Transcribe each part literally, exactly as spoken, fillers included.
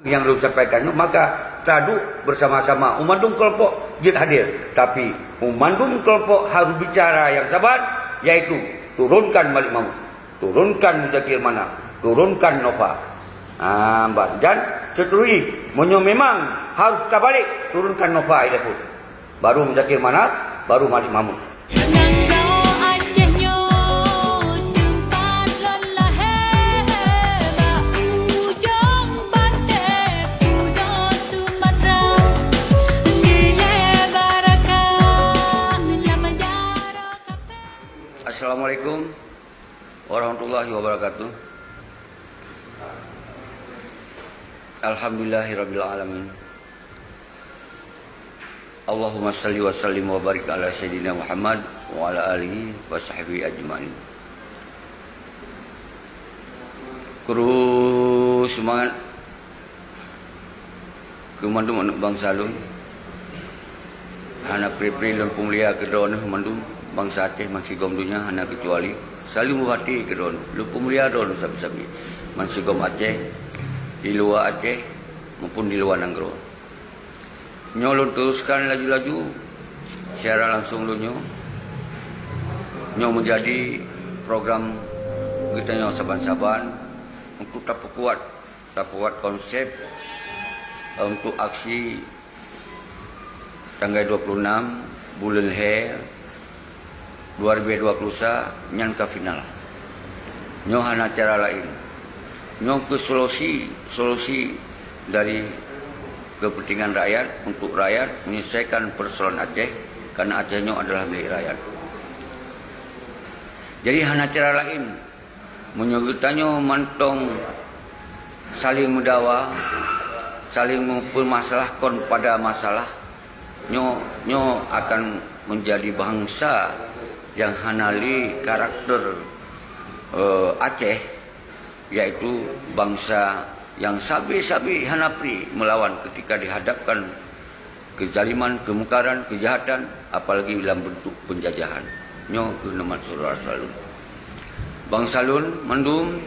Nyang lôn sampaikan nyoe, maka taduek beusama-sama u mandum keulompok jeuet hadir. Tapi u mandum keulompok harôh bicara nyang saban, yaitu turunkan Malik Mahmud, turunkan Muzakir Manaf, turunkan Nova. Ha, ban. Dan seterusnya, meunyoe memang harôh tabalek, turunkan Nova ilée phon. Baru Muzakir Manaf, baru Malik Mahmud. Nanggroe Aceh nyoe teumpat lôn lahé, bak ujong pantai pulo Sumatra. Dilée barakah lam jaroe kaphé. Assalamualaikum warahmatullahi wabarakatuh. Alhamdulillahirabbil alamin. Allahumma salli wa sallim wa barik ala sayyidina Muhammad wa ala alihi wa sahbihi ajmain. Kru seumangat keu mandum aneuk bansa lôn. Hana pri-pri lôn peumulia keu droeneuh mandum bansa Aceh bansigom donya hana keucuali. Saleuem u até keu droeneuh. Lôn peumulia droeneuh sabe-sabe. Bansigom Aceh, di luwa Aceh maupun di luwa nanggroe. Nyoe lôn teruskan laju-laju siaran langsung lôn nyoe. Nyoe meujadi program geutanyoe saban-saban untuk tapeukuat, tapeukuat konsep, eh, untuk aksi tanggai dua puluh enam buleuen lhèe dua ribu dua puluh sa nyan ka final. Nyoe hana cara laén. Nyoe keuh solusi, solusi dari kepentingan rakyat, untuk rakyat, menyelesaikan persoalan Aceh, karena Aceh nyoe adalah milék rakyat. Jadi hana cara laén. Meunyoe geutanyoe mantong saling meudawa, saling meupeumasalahkon pada masalah, nyoe, nyoe akan meunjadi bansa nyang hana lé karakter, eh, Aceh, yaitu bansa nyang sabe-sabe hana pri meulawan ketika dihadapkan kezaliman, kemungkaran, kejahatan, apalagi lam bentuk penjajahan. Nyoe keuh neumat syedara-syedara lôn. Bansa lôn mandum,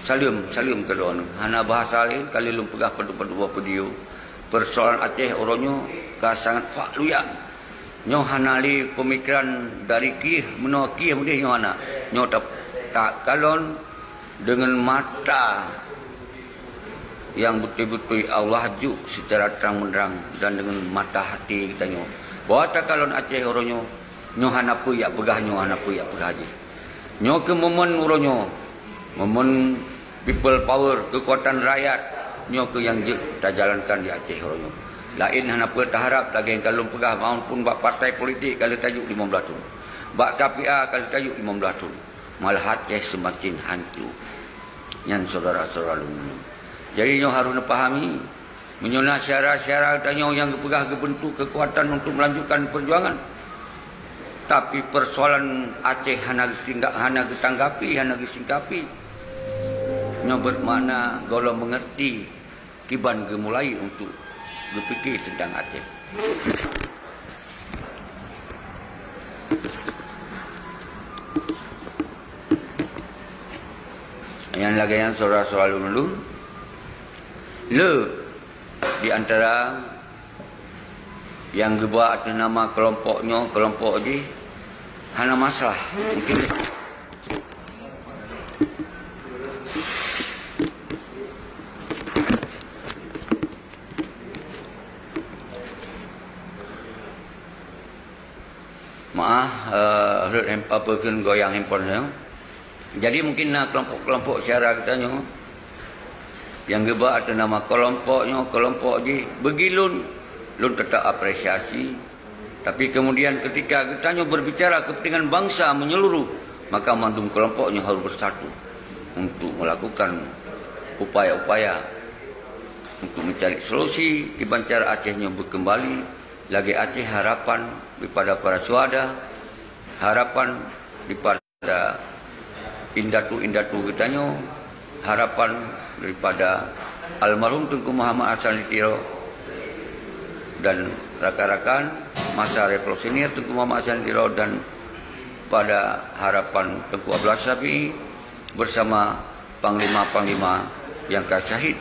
saleuem, saleuem keu droeneuh. Hana bahasa laén ka lheueh lôn peugah padub-padub boh video. Persoalan Aceh uroe nyoe ka sangat fak luyak. Nyoe hana lé pemikiran dari Kiev, meunoe Kiev meudeh nyoe hana. Nyoe ta-, takalon deungon mata nyang beutôi-beutôi Allah jok seucara trang-meunrang dan deungon mata hati geutanyoe, bahwa takalon Aceh uroe nyoe, nyoe hana peue jak peugah, nyoe hana peue jak peugah jih. Nyoe keuh momen uroe nyoe, momen people power, keukuatan rakyat, nyoe keuh nyang jeuet tajalankan di Aceh uroe nyoe. Laén hana peue taharab, lagèe nyang ka lôn peugah, maupun bak partai politik ka lheueh tajok limong blaih thon. Bak K P A ka lheueh tajok limong blaih thon. Malah Aceh seumaken hanco. Nyan syedara-syedara lôn. Jadi nyoe harôh neupahami, meunyoe na syedara-syedara tanyoe nyang geupeugah geubeuntuk keukuatan untuk meulanjutkan peujuangan, tapi persoalan Aceh hana geusingga-, hana geutanggapi, hana geusingkapi, nyoe beuet makna gohlom meungeurti kiban geumulai untuk geupike teuntang Aceh. Nyan lagèe nyan syedara-syedara lôn, le di antara nyang geuba ateueh nama keulompok nyoe, keulompok jih, hana masalah. Mungkin Maaf, eh, rhot hem-, apa kheun goyang handphone saya. Jadi mungkin na kelompok-kelompok syedara geutanyoe nyang geuba ateueh nama kelompok nyoe, kelompok jih, bagi lôn, lôn tetap apresiasi. Tapi kemudian ketika geutanyoe berbicara kepentingan bangsa menyeluruh, maka mandum kelompok nyoe harus bersatu untuk melakukan upaya-upaya untuk mencari solusi kiban cara Aceh nyoe beukeumbali lagèe Aceh, harapan daripada para syuhada, harapan daripada indatu-indatu geutanyoe, harapan daripada almarhum Teungku Muhammad Hasan di Tiro dan rakan-rakan masa revolusioner Teungku Muhammad Hasan di Tiro dan pada harapan Teungku Abdullah Syafi'i bersama panglima-panglima nyang ka syahid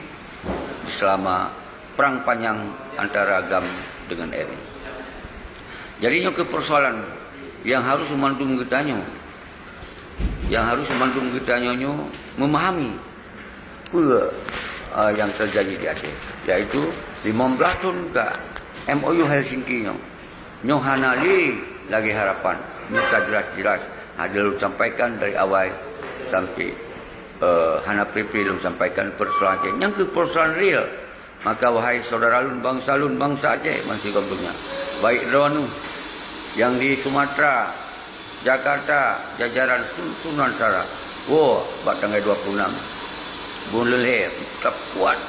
selama perang panjang antara GAM dengan R I. Jadi nyoe keuh persoalan yang harus mandum geutanyoe, yang harus mandum geutanyoe nyoe memahami peue, eh, yang terjadi di Aceh, yaitu lima belas thon ka M O U Helsinki nyoe. Nyoe hana lé lagée harapan. Nyoe ka jelas-jelas hana lôn sampaikan dari awai sampai, eh, hana pé-pé lôn sampaikan persoalan Aceh. Nyang keuh persoalan real. Maka wahai syedara lôn, bansa lôn, bansa Aceh bansigom donya, baik droeneuh nyang di Sumatera, Jakarta, jajaran Su-, Sumatera, woe bak tanggai dua puluh enam buleuen lhée, teukuat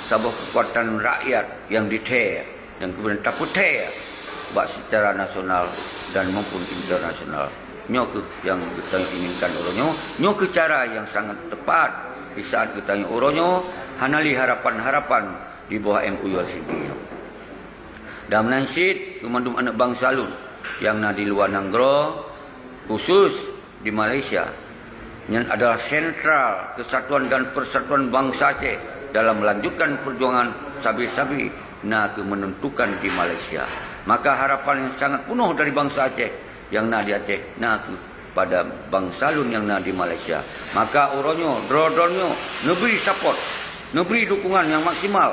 saboh keukuatan rakyat nyang dithée dan kemudian tapeuthée bak secara nasional dan maupun internasional. Nyoe keuh nyang geutanyoe inginkan uroe nyoe. Nyoe keuh cara nyang sangat tepat di saat geutanyoe uroe nyoe hana lé harapan-harapan di bawah M O U Helsinki nyoe. Dan meunan cit keu mandum aneuk bansa lôn nyang na di luwa nanggroe, khusus di Malaysia. Nyan adalah sentral kesatuan dan persatuan bansa Aceh dalam melanjutkan perjuangan sabe-sabe na keuh menentukan di Malaysia. Maka harapan yang sangat penuh dari bansa Aceh yang na di Aceh na keuh pada bansa lôn nyang na di Malaysia. Maka uroe nyoe, droe-droe nyoe, neubri support, neubri dukungan yang maksimal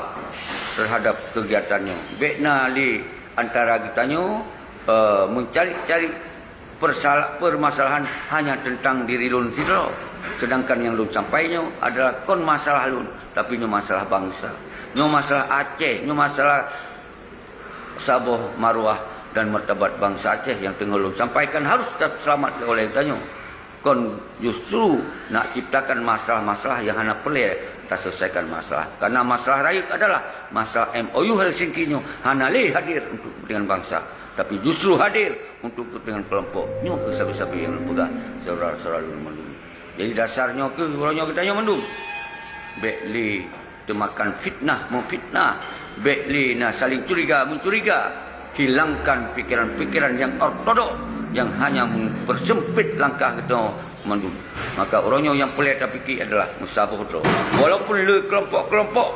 terhadap kegiatan nyoe. Bék na lé antara geutanyoe, eh, mencari-cari persala-, permasalahan hanya tentang diri lôn sidroe. Sedangkan nyang lôn sampai nyoe adalah kon masalah lôn, tapi nyoe masalah bansa. Nyoe masalah Aceh, nyoe masalah saboh maruah dan martabat bansa Aceh nyang teungoh lôn sampaikan harus taseulamat oleh tanyoe. Kon justru nak ciptakan masalah-masalah nyang hana peureulée taselesaikan masalah. Karena masalah rayeuk adalah masalah M O U Helsinki nyoe hana lé hadir untuk kepentingan bansa, tapi justru hadir untuk kepentingan kelompok. Nyoe keuh sabe-sabe nyang lôn peugah, syedara-syedara lôn mandum. Jadi dasar nyoe keuh uroe nyoe geutanyoe mandum bék lé teumakan fitnah meufitnah, bék lé na saling curiga mencuriga. Hilangkan pikiran-pikiran nyang ortodok nyang hanya mempersempit langkah geutanyoe mandum. Maka uroe nyoe nyang peureulée tapike adalah meusaboh droe. Walaupun le kelompok-kelompok,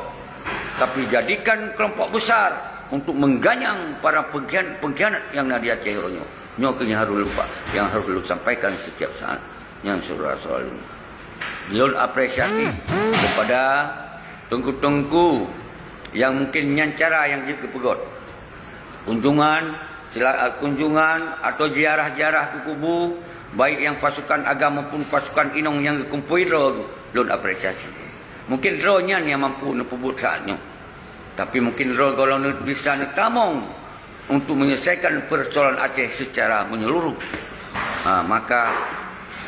tapi jadikan kelompok besar untuk mengganyang para pengkhianat-pengkhianat nyang na di Aceh uroe nyoe. Nyoe keuh nyang harôh lôn pa-, nyang harôh lôn sampaikan setiap saat. Nyan syedara-syedara lôn. Lôn apresiasi kepada teungku-teungku nyang mungkin nyan cara nyang jeuet geupeugot. Kunjungan, sila-, kunjungan atau ziarah-ziarah keu kubu, baik nyang pasukan agam maupun pasukan inong nyang geukumpôi droe, lôn apresiasi. Mungkin droe nyan nyang mampu neupeubuet saat nyoe. Tapi mungkin droe gohlom neu-, bisa neutamong untuk menyelesaikan persoalan Aceh secara menyeluruh. Ha, maka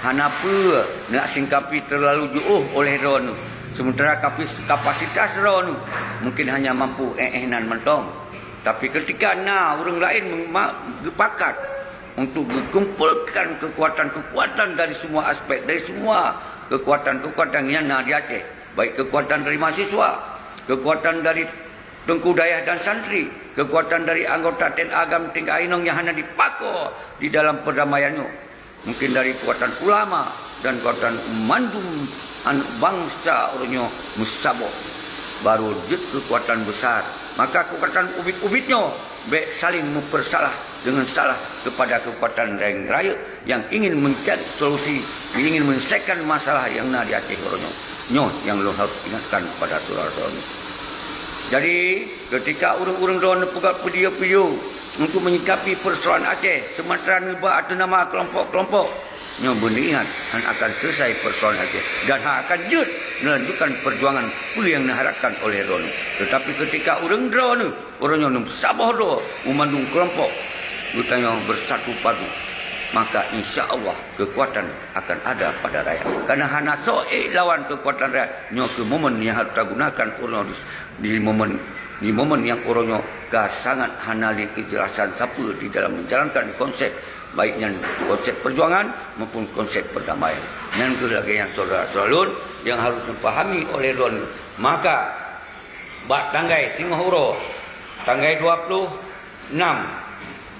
hana peue nak singkapi terlalu jiôh oleh droeneuh, sementara kapis-, kapasitas droeneuh mungkin hanya mampu éh-éh nan mantong. Tapi ketika na ureuëng laén mema-, geupakat untuk geukumpolkan kekuatan-kekuatan dari semua aspek, dari semua kekuatan-kekuatan yang na di Aceh, baik kekuatan dari mahasiswa, kekuatan dari teungku dayah dan santri, kekuatan dari anggota T N A agam tingkat inong nyang hana jipako di dalam perdamaian nyoe, mungkin dari kekuatan ulama dan kekuatan mandum aneuk bansa uroe nyoe meusaboh, baru jeuet kekuatan besar. Maka kekuatan ubit-ubit nyoe bék saling meupeursalah dengan salah kepada kekuatan laén rayeuk yang ingin mencari solusi, ingin menyelesaikan masalah yang na di Aceh uroe nyoe. Nyoe yang lôn harus ingatkan kepada syedara-syedara nyoe. Jadi, ketika ureuëng-ureuëng droeneuh peugah video-video untuk menyikapi persoalan Aceh, sementara neuba ateueh nama kelompok-kelompok, nyoe beuneuingat, hana akan selesai persoalan Aceh dan hana akan jeuet melanjutkan perjuangan peue nyang neuharapkan oleh droeneuh. Tetapi ketika ureuëng droeneuh, ureuëng nyoe meusaboh droe, meumandum kelompok geutanyoe bersatu padu, maka insya Allah kekuatan akan ada pada rakyat. Karena hana soe lawan kekuatan rakyat. Nyoe keuh momen nyang harus tagunakan uroe nyoe di, di momen, di momen nyang uroe nyoe ka sangat hana lé keujelasan sapeue di dalam menjalankan konsep, baik nyan konsep perjuangan maupun konsep perdamaian. Nyan keuh lagée nyan syedara-syedara lôn nyang harus dipahami oleh droeneuh. Maka bak tanggai singoh uroe, tanggai dua puluh enam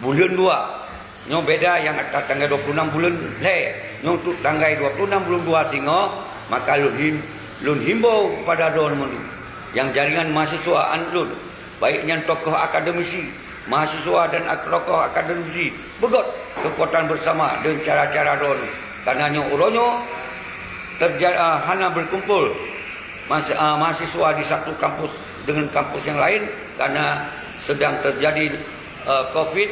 buleuen dua. Nyoe beda nyang ata tanggai dua puluh enam buleuen lhée. Nyoe untuk tanggai dua puluh enam buleuen dua singoh, maka lôn him-, lôn himbau kepada droeneuh mandum. Nyang jaringan mahasiswa aneuk lôn, baik nyan tokoh akademisi, mahasiswa dan ak-, tokoh akademisi, beugöt keukuatan beusama deungon cara-cara droeneuh. Karena nyoe uroe nyoe terja-, ah, hana berkumpul mas-, ah, mahasiswa di satu kampus dengan kampus yang lain karena sedang terjadi, eh, covid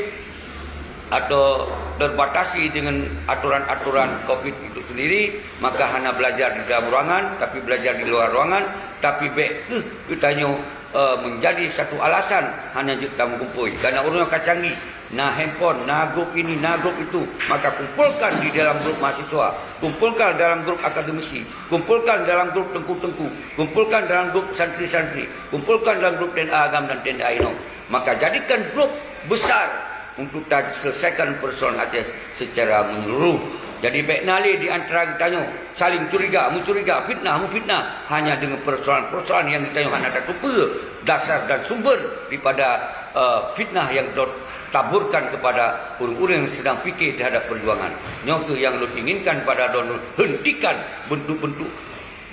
atau terbatasi dengan aturan-aturan covid itu sendiri, maka hana belajar di dalam ruangan, tapi belajar di luar ruangan, tapi bék kheueh geutanyoe, eh, menjadi satu alasan hana jeuet tameugumpôi. Karena ureuëng ka canggih, na handphone, na grup ini, na grup itu, maka kumpulkan di dalam grup mahasiswa, kumpulkan dalam grup akademisi, kumpulkan dalam grup teungku-teungku, kumpulkan dalam grup santri-santri, kumpulkan dalam grup T N A agam dan T N A inong. Maka jadikan grup besar untuk ta selesaikan persoalan Aceh secara menyeluruh. Jadi bék na lé di antara geutanyoe saling curiga, mencuriga, fitnah, memfitnah hanya dengan persoalan-persoalan yang geutanyoe hana tateupeue dasar dan sumber daripada, eh, fitnah yang dot taburkan kepada ureuëng-ureuëng yang sedang fikir terhadap perjuangan. Nyoe keuh yang lôn inginkan pada droeneuh, hentikan bentuk-bentuk,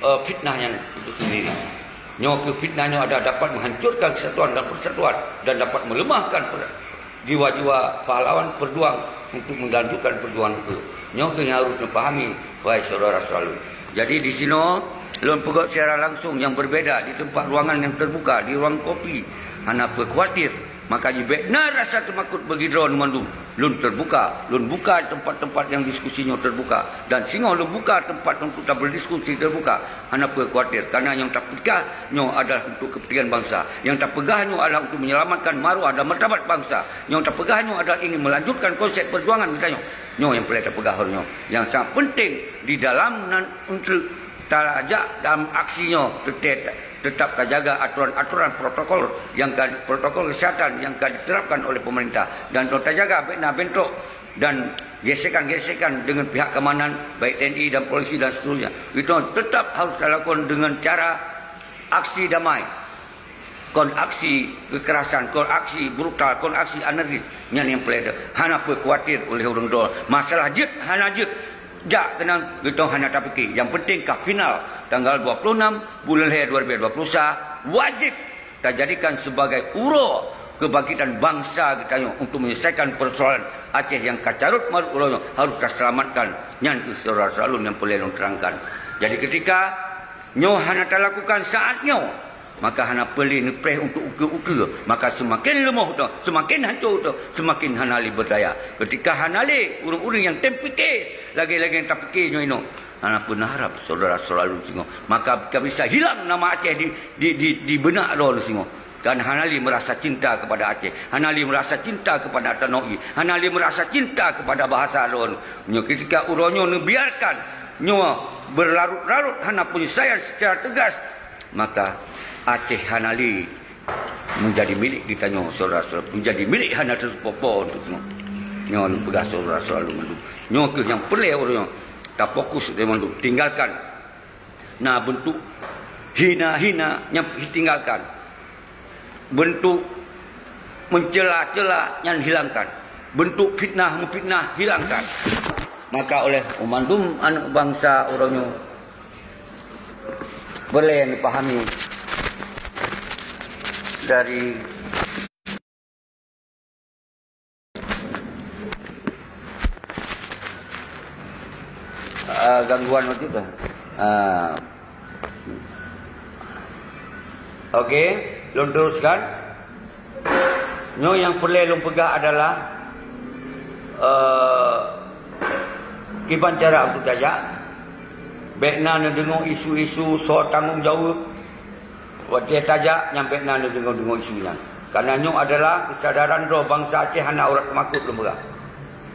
eh, fitnah nyan itu sendiri. Nyoe keuh fitnah nyoe adalah dapat menghancurkan kesatuan dan persatuan dan dapat melemahkan per-, jiwa-jiwa pahlawan perjuang untuk melanjutkan perjuangan keuh. Nyoe keuh nyang harus neupahami, wahai saudara sekalian. Jadi di sinoe lôn peugöt siaran langsung yang berbeda di tempat ruangan yang terbuka, di ruang kopi. Hana peue khawatir. Maka jih bék na rasa teumakot bagi droeneuh mandum. Lôn terbuka, lôn buka tempat-tempat nyang diskusi nyoe terbuka. Dan singoh lôn buka tempat untuk taberdiskusi terbuka. Hana peue khawatir, karena nyang tapeugah nyoe adalah untuk kepentingan bangsa. Nyang tapeugah nyoe adalah untuk menyelamatkan maruah dan martabat bangsa. Nyang tapeugah nyoe adalah ingin melanjutkan konsep perjuangan geutanyoe. Nyoe nyang peureulée tapeugah uroe nyoe. Nyang sangat penting di dalam nan untuk tajak dalam aksi nyoe, tetap, tetap tajaga aturan-aturan protokol yang ka, protokol kesehatan yang ka diterapkan oleh pemerintah. Dan tajaga bék na bentrok dan gesekan-gesekan dengan pihak keamanan, baik T N I dan polisi dan seterusnya. Itu tetap harus dilakukan dengan cara aksi damai. Kon aksi kekerasan, kon aksi brutal, kon aksi anarkis. Nyan nyang peureulée hana peue khawatir oleh ureuëng droe. Masalah jeuet hana jeuet, jak keunan geutanyoe hana tapike. Nyang penting ka final tanggal dua puluh enam buleuen lhée dua ribu dua puluh sa, wajéb tajadikan sebagai uroe kebangkitan bangsa geutanyoe untuk menyelesaikan persoalan Aceh nyang ka carot marot uroe nyoe harus taselamatkan. Nyan keuh saudara-saudara lôn nyang peureulée lôn terangkan. Jadi ketika nyoe hana talakukan saat nyoe, maka hana peue lé neupreh untuk ukeue-ukeue, maka seumaken leumoh droe, seumaken hanco droe, seumaken hana lé beudaya. Ketika hana lé ureuëng-ureuëng nyang tem pike lagée-lagée nyang tapike nyoe inoe, hana peue neuharab saudara-saudara lôn singoh. Maka ka bisa hilang nama Aceh di, di, di, di beunak droe singoh. Dan hana lé meurasa cinta kepada Aceh, hana lé meurasa cinta kepada tanoh ié, hana lé meurasa cinta kepada bahasa droe. Nyoe ketika uroe nyoe neubiarkan nyoe berlarut-larut hana penyelesaian secara tegas, maka Aceh hana lé menjadi milék geutanyoe, saudara-saudara, menjadi milék hana teupoh-poh untuk semua. Nyoe lôn peugah saudara-saudara lôn mandum. Nyoe keuh nyang peureulée ureuëng nyoe tafokus lé mandum, tinggalkan. Na bentuk hina-hina nyang ditinggalkan. Bentuk mencela-cela nyan hilangkan. Bentuk fitnah-memfitnah hilangkan. Maka oleh mandum aneuk bansa uroe nyoe peureulée neupahami dari Ah, gangguan waktu tu. Ah. Okey, lôn teruskan. Nyoe nyang peureulée lôn peugah adalah, eh, kiban cara untuk tajak. Bék na neudeungoe isu-isu soe tanggong jaweueb. Watée tajak, nyan bék na neudeungoe-deungoe isu nyan. Karena nyoe adalah keusadaran droe bansa Aceh hana urat teumakot lôn peugah.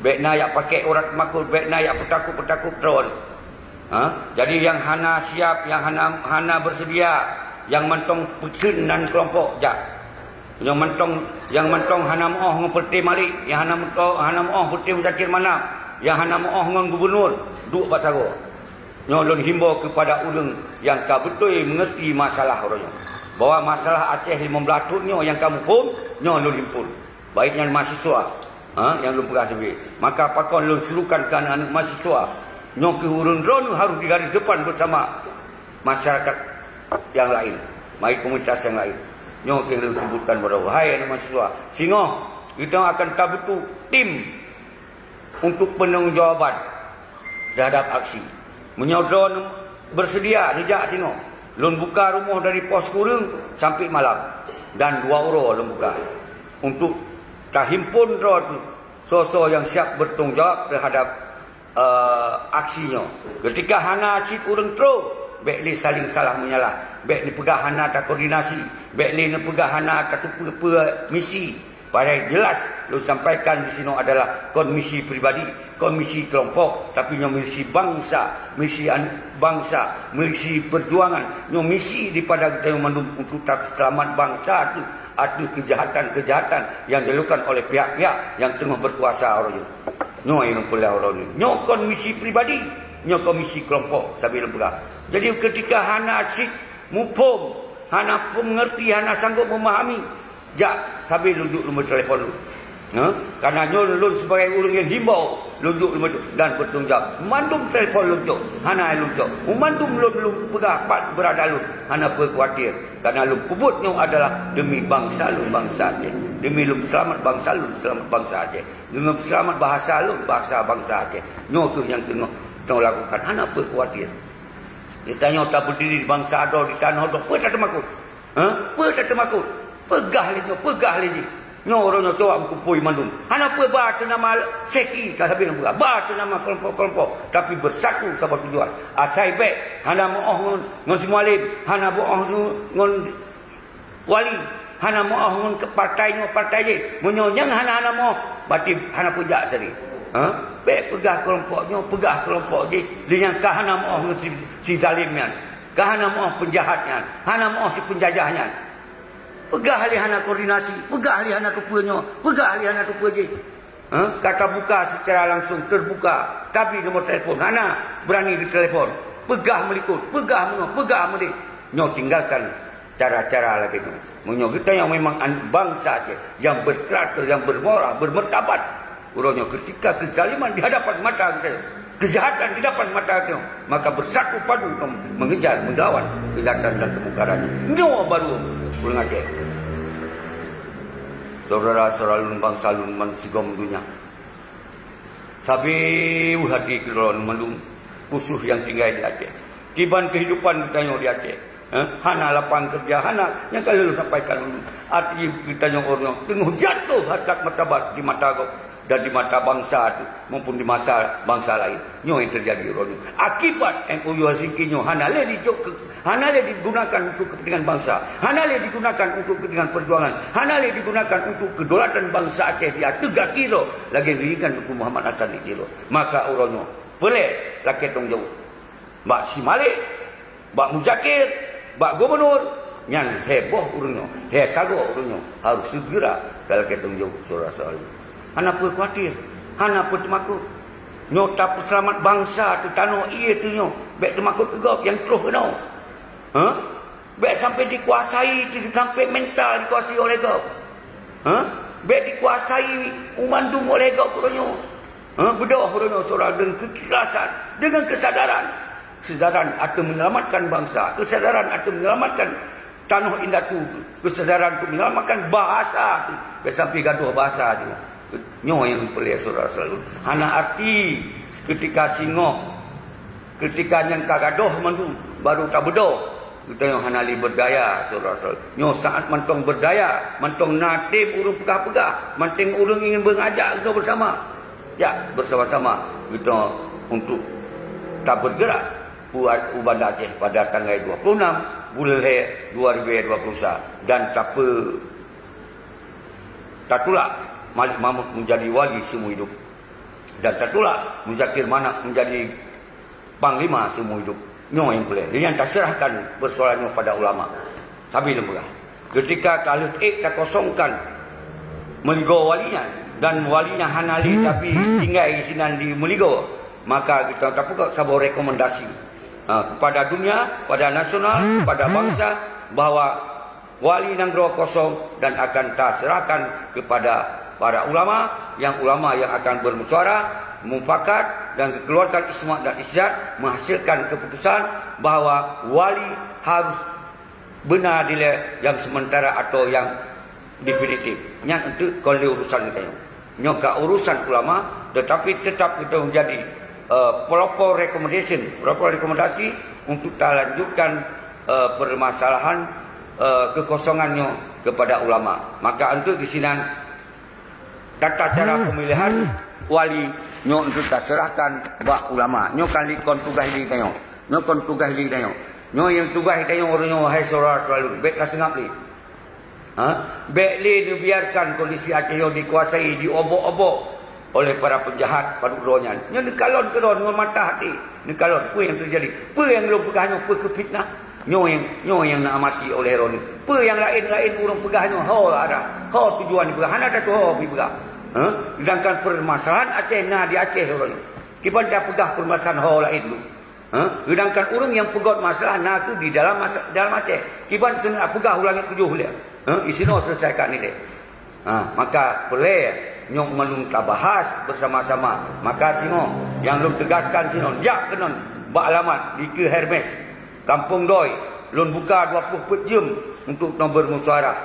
Bék na jak pakék urat teumakot, bék na jak peutakot-peutakot droe. Ha? Jadi nyang hana siap, nyang hana, hana beuseudia, nyang mantong peuteun nan keulompok jak. Nyang mantong, nyang mantong hana meuoh ngon Peureté Malik, nyang hana meuto-, hana meuoh Peureté Muzakir Manaf, nyang hana meuoh ngon gubunur, duek bak sagoe. Nyoe lôn himbau keupada ureuëng nyang ka beutôi meungerti masalah uroe nyoe, bahwa masalah Aceh limong blaih thon nyoe nyang ka muphom, nyoe lôn himpon. Baik nyan mahasiswa, ha, nyang lôn peugah sabe. Maka pakon lôn serukan keu aneuëk-aneuëk mahasiswa, nyoe keuh ureuëng droeneuh harôh di garis depan beusama masyarakat nyang laén. Mari komunitas nyang laén. Nyoe keuh lôn seubutkan baroe. Hai aneuk mahasiswa, singoh geutanyoe akan tabutuh tim untuk peunanggung jawaban terhadap aksi. Meunyoe droeneuh beuseudia neujak singoh, lôn buka rumoh dari poh sikureueng sampoe malam, dan dua uroe lôn buka untuk tahimpon droe teuh soe-soe nyang siab beutanggung jawab terhadap eh, aksi nyoe. Keutika hana cit ureuëng troh, bék lé saléng salah meunyalah, bék neupeugah hana takoordinasi, bék lé neupeugah hana tateupeue-peue misi. Padahai jeulaih lôn sampaikan disinoe adalah kon misi pribadi, kon misi keulompok, tapi nyoe misi bansa, misi an-, bansa, misi peujuangan, nyoe misi daripada geutanyoe mandum untuk taseulamat bansa teuh ateueh keujahatan-keujahatan nyang dilakukan oleh pihak-pihak nyang teungoh beukuasa uroe nyoe. Nyoe nyang peureulee uroe nyoe. Nyoe kon misi pribadi, nyoe kon misi keulompok sabe lôn peugah. Jadi keutika hana cit muphom, hana peungeurti, hana sanggob meumahami, jak sabe lôn jok nomor telepon lôn. Hah? Karena nyoe lôn sibagai ureuëng nyang himbau, lôn jok nomor dan beutanggung jawab. Mandum telepon lôn jok, hana lôn jok. Mandum lôn, lôn peugah pat beurada lôn, hana peukhawatir. Karena lôn peubuet nyoe adalah demi bansa lôn, bansa Aceh. Demi lôn seulamat bansa lôn, seulamat bansa Aceh. Deungon seulamat bahasa lôn, bahasa bansa Aceh. Nyoe kheueh nyang teungoh, teungoh lakukan. Hana peukhawatir. Geutanyoe tabeudiri bansa droe di tanoh droe. Peue tateumakot? Ha? Peue tateumakot? Peugah lé nyoe, peugah lé jih. Nyoe uroe nyoe coba meukumpôi mandum. Hana peue ba teuh nama seki, ka sabe lôn peugah. Ba teuh nama keulompok-keulompok, tapi beusatu saboh tujuan. Asai bék hana meu'oh ngon, ngon si Mualem, hana meu'oh ngon wali, hana meu'oh ngon keu partai nyoe partai jih. Meunyoe nyang hana-hana meu'oh, berarti hana peujak seri. Ha? Bék peugah keulompok nyoe, peugah keulompok jih, di nyang ka hana meu'oh ngon si, si zalim nyan, ka hana meu'oh peunjahat nyan, hana meu'oh si peunjajah nyan. Peugah lé hana koordinasi, peugah lé hana teupeue nyoe, peugah lé hana teupeue jih. Ha? Ka tabuka secara langsung, terbuka, tapi nomor telepon hana beurani geutelepon. Peugah meulikot, peugah meunoe, peugah meudeh. Nyoe tinggalkan cara-cara lagée nyoe. Meunyoe geutanyoe memang an-, bansa Aceh nyang berkarakter, nyang bermoral, bermartabat, uroe nyoe keutika keuzaliman di hadapan mata geutanyoe, keujahatan di hadapan mata geutanyoe, maka beusatu padu kamoe mengejar, melawan kejahatan dan kemungkaran. Nyoe baru ureuëng Aceh. Syedara-syedara lôn, bansa lôn, bansigom donya. Sabe u hati keudroe mandum, khusus nyang tinggai di Aceh. Kiban kehidupan geutanyoe di Aceh. Eh, hana lapangan kerja, hana, nyang ka lôn sampaikan dulu. Arti geutanyoe uroe nyoe teungoh jatuh harkat martabat di mata gob dan di mata bansa tu, maupun di masa bansa lain. Nyoe nyang teujadi uroe nyoe. Akibat M O U Helsinki nyoe hana lé dicok keu Hana lé digunakan untuk kepentingan bansa. Hana lé digunakan untuk kepentingan perjuangan. Hana lé digunakan untuk kedaulatan bansa Aceh di ateueh gaki droe lagée geuinginkan Teungku Muhammad Hasan di Tiro. Maka uroe nyoe, peulée lakée tanggung jaweueb. Bak si Malik, bak Muzakir, bak gubernur, nyan heboh ureuëng nyoe, he sagoe ureuëng nyoe, harus segera talakée tanggung jaweueb syedara-syedara. Hana peue khawatir, hana peue teumakot. Nyoe tapeuseulamat bansa teuh tanoh ié teuh nyoe, bék teumakot keu gob nyang troh keunoe. Hah? Bék sampai dikuasai, sampai mental dikuasai oleh gob. Hah? Bék dikuasai u mandum oleh gob uroe nyoe. Hah? Beudôh uroe nyoe syedara deungon keikhlasan, deungon keusadaran. Keusadaran ateueh menyelamatkan bansa, keusadaran ateueh menyelamatkan tanoh indatu, keusadaran untuk menyelamatkan bahasa tu. Bék sampai gadoh bahasa tu. Nyoe nyang peulée syedara selalu. Hana arti keutika singoh, keutika nyang ka gadoh mandum, baru tabeudôh. Geutanyoe hana lé berdaya, syedara selalu. Nyoe saat mantong berdaya, mantong na tem ureuëng peugah-peugah, mantong ureuëng ingin mengajak geutanyoe bersama. Jak bersama-sama geutanyoe untuk tabergerak u, u Banda Aceh pada tanggai dua puluh enam buleuen lhée dua ribu dua puluh satu dan tape-, tatulak Malik Mahmud menjadi wali seumur hidup dan tatulak Muzakir Manaf menjadi panglima seumur hidup. Nyoe nyang peulée. Nyan taserahkan persoalan nyoe pada ulama. Sabe lôn peugah. Keutika ka lheueh ék takosongkan meuligoe wali nyan, dan wali nyan hana lé tapi tinggai sinan di meuligoe, maka geutanyoe tapeugah saboh rekomendasi, ha, kepada dunia, pada nasional, kepada bansa, bahwa wali nanggroe kosong dan akan taserahkan kepada para ulama, yang ulama yang akan bermusyawarah, mufakat dan keluarkan ijma dan ijtihad menghasilkan keputusan bahwa wali harus beuna dilée nyang sementara atau nyang definitif. Nyan eunteuk kon lé urusan geutanyoe. Nyoe ka urusan ulama, tetapi tetap geutanyoe jadi, eh, pelopor recommendation, pelopor rekomendasi untuk talanjutkan, eh, permasalahan, eh, kekosongan nyoe kepada ulama. Maka eunteuk disinan tata cara pemilihan wali nyoe eunteuk taseurahkan bak ulama. Nyoe kan lé kon tugaih lé geutanyoe. Nyoe kon tugaih lé geutanyoe. Nyoe nyang tugaih geutanyoe uroe nyoe, wahai syedara-syedara lôn, bék taseungab lé. Ha? Bék lé neubiarkan kondisi Aceh nyoe dikuasai, diobok-obok oleh para penjahat padub droe nyan. Nyoe neukalon keudroe ngon mata hati. Neukalon peue nyang teujadi. Peue nyang lôn peugah nyoe peue keu fitnah. Nyoe nyang, nyoe nyang neuamati oleh droeneuh. Peue nyang laén-laén ureuëng peugah nyoe ho arah, ho tujuan peugah, hana tatuho peugah. Ha? Sedangkan permasalahan Aceh na di Aceh uroe nyoe. Kiban tapeugah permasalahan ho laén dulu. Ha? Sedangkan ureuëng nyang peugöt masalah na kheueh di dalam masa-, dalam Aceh. Kiban keuneuk peugah u langét tujoh lé. Ha? Disinoe selesaikan ilée. Ha, maka peureulée nyoe mandum tabahas bersama-sama. Maka singoh nyang lôn teugaskan singoh, jak keunoe bak alamat dikeue Hermes, Kampung Doi, lôn buka dua ploh peuet jeuem untuk nyoe beurmusyawarah.